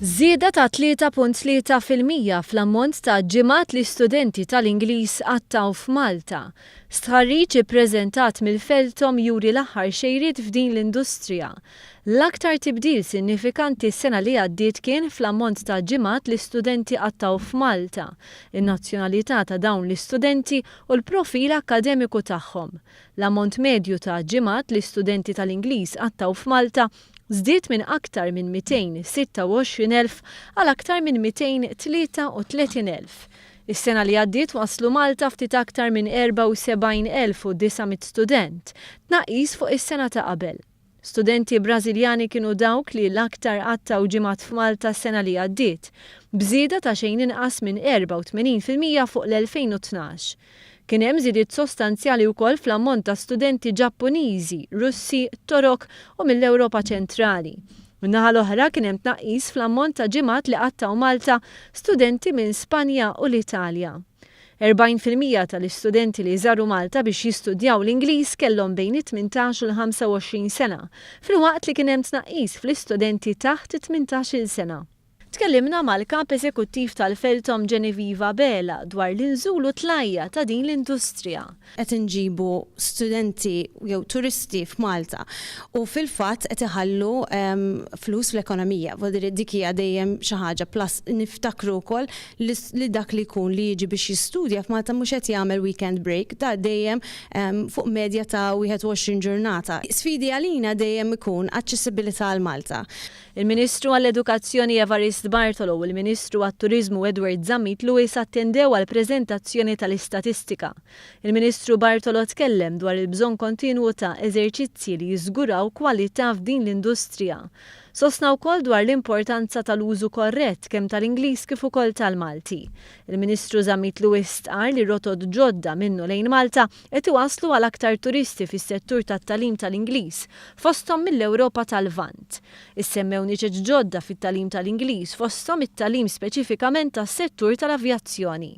Żieda ta' 3.3% fl-ammont ta' ġimgħat li studenti tal-Ingliż qattgħu f'Malta. Stħarriġ ippreżentat mill-FELTOM juri l-aħħar xejriet f'din l-industrija. L-aktar tibdil sinnifikanti s-sena li għaddiet kien fl-ammont ta' ġimgħat li studenti qattgħu f'Malta, in-nazzjonalità ta' dawn l-istudenti u l-profil akkademiku tagħhom. L-ammont medju ta' ġimgħat li studenti tal-Ingliż qattgħu f'Malta żdied minn aktar minn 226,000 għal aktar minn 233,000. Is-sena li għaddiet waslu Malta ftit aktar minn 74,900 student, tnaqqis fuq is-sena ta' qabel. Studenti Brażiljani kienu dawk li l-aktar qattgħu ġimgħat f'Malta s-sena li għaddiet, b'żieda ta' xejn inqas minn 84% fuq l-2012. Kien hemm żidiet sostanzjali wkoll fl-ammont ta' studenti Ġappuniżi, Russi, Torok u mill-Ewropa Ċentrali. Min-naħa l-oħra kien hemm tnaqqis fl-ammont ta' ġimgħat li qattgħu Malta studenti minn Spanja u l-Italja. 40% tal-istudenti li żaru Malta biex jistudjaw l-Ingliż kellhom bejn it-18 u l-25 sena, filwaqt li kien hemm tnaqqis fl-istudenti taħt it-18-il sena. Tkellimna mal-Kap Eżekuttiv tal-FELTOM Genevieve Abela dwar l-inżul u t-tlajja ta' din l-industrija. Qed inġibu studenti jew turisti f'Malta u fil-fatt qed iħallu flus fl-ekonomija. Vuol dire dik hija dejjem xi ħaġa plus niftakru wkoll li dak li jkun li jiġi biex jistudja f'Malta mhux qed jagħmel weekend break, da dejjem fuq medja ta' 21 ġurnata. Sfidi għalina dejjem ikun aċċessibilità għal Malta. Il-Ministru għall-Edukazzjoni Evarist Bartolo u l-Ministru għat-Turiżmu Edward Zammit Lewis attendew għall-preżentazzjoni tal-istatistika. Il-Ministru Bartolo tkellem dwar il-bżonn kontinwu ta' eżerċizzji li jiżguraw kwalità f'din l-industrija. Sostna wkoll dwar l-importanza tal-użu korrett kemm tal-Ingliż kif ukoll tal-Malti. Il-Ministru Zammit Lewis stqarr li rotot ġodda minn u lejn Malta qed iwasslu għal aktar turisti fis-settur tat-tagħlim tal-Ingliż, fosthom mill-Ewropa tal-Lvant. Issemmew niċeċ ġodda fit-tagħlim tal-Ingliż, fosthom it-tagħlim speċifikament għas-settur tal-avjazzjoni.